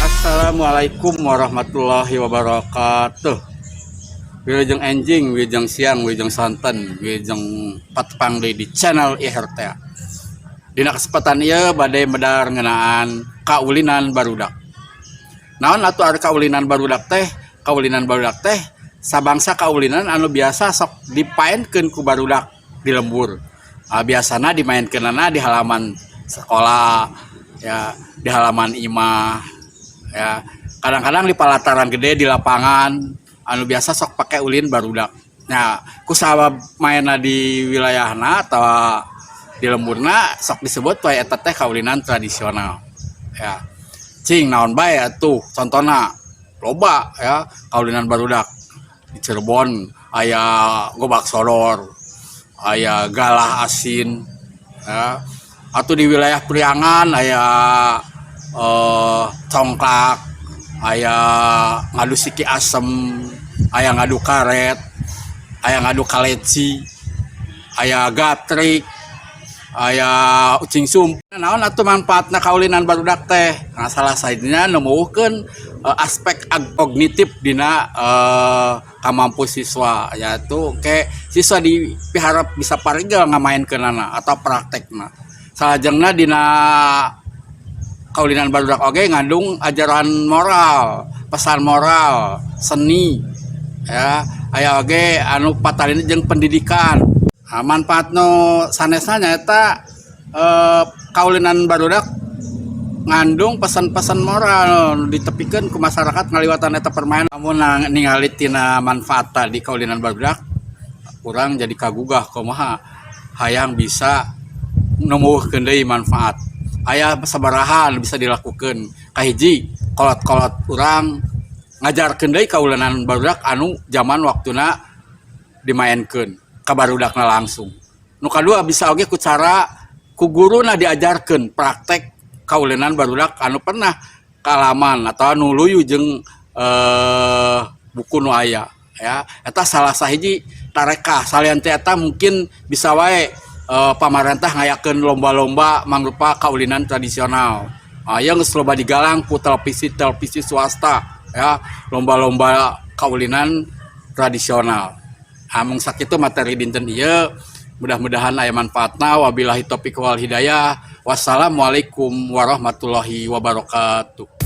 Assalamualaikum warahmatullahi wabarakatuh. Wilujeng enjing, wilujeng siang, wilujeng sonten, wilujeng patepang deui di channel IRT. Dina kesempatan ieu bade medar ngeunaan kaulinan barudak. Naon atuh ari kaulinan barudak teh? Kaulinan barudak teh sabangsa kaulinan anu biasa sok dipaenkeun ku barudak di lembur. Ah, biasana dimaenkeunana di halaman sekolah ya, di halaman imah ya, kadang-kadang di palataran gede, di lapangan anu biasa sok pakai ulin barudak. Nah, kusabab mainna di wilayahna atau di lemburna, sok disebut wae eta teh kaulinan tradisional ya. Cing naon bae atuh contohna? Loba ya kaulinan barudak. Di Cirebon aya gobak sodor, aya galah asin ya, atau di wilayah Priangan aya congklak, aya ngadu siki asem, aya ngadu karet, aya ngadu kaleci, aya gatrik, aya ucing sum. Naon atuh manfaatna kaulinan barudak teh? Nah, salah sahijina numbuhkeun aspek kognitif dina kamampu siswa, yaitu ke siswa dipiharap bisa parigel ngamaenkeunana atau praktekna. Salajengna, dina kaulinan barudak oge ngandung ajaran moral, pesan moral, seni ya, aya oge anu patalina jeung pendidikan. Nah, manfaat nu sanesna nyaeta kaulinan barudak ngandung pesan-pesan moral nu ditepikeun ku masyarakat ngaliwatan eta permainan. Lamun ningali tina manfaat di kaulinan barudak, urang jadi kagugah kumaha hayang bisa numbuhkeun deui manfaat. Aya sabaraha bisa dilakukan. Kahiji, kolot-kolot urang ngajarkeun deui kaulinan barudak anu zaman waktuna dimaenkeun ka barudakna langsung. Nu kadua, bisa oge ku cara ku guruna diajarkeun praktek kaulinan barudak anu pernah kaalaman atau anu luyu jeung buku nu aya ya. Eta salah sahiji tarekah. Salian ti eta, mungkin bisa wae pamarentah ngayakeun lomba-lomba mangrupa kaulinan tradisional. Aya geus loba digalang ku televisi-televisi swasta ya, lomba-lomba kaulinan tradisional. Amung sakitu materi dinten ieu, mudah-mudahan aya manfaatna. Wabillahi taufik wal hidayah, wassalamualaikum warahmatullahi wabarakatuh.